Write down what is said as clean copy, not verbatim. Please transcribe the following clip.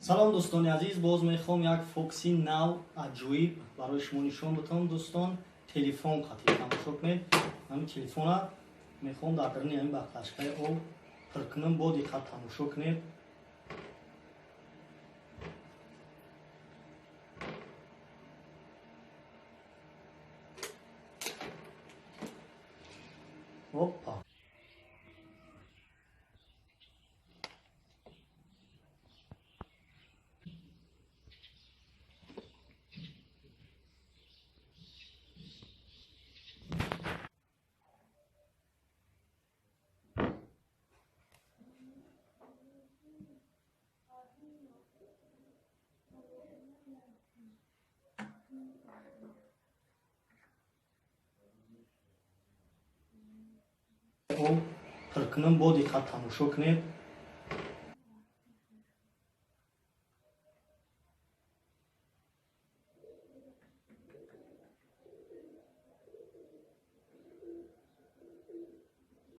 Салом, дӯстони азиз, боз мехоҳам як фокуси нав, аҷоиб барои шумо нишон битам. Дӯстон, телефон қатӣ тамошо кунед. Ҳамин телефона мехоҳам дар даруни ҳамин баклажкаи об пур кунам. Бо диққат тамошо кунед. Опа, об пур кунам. Бо диққат тамошо кунед.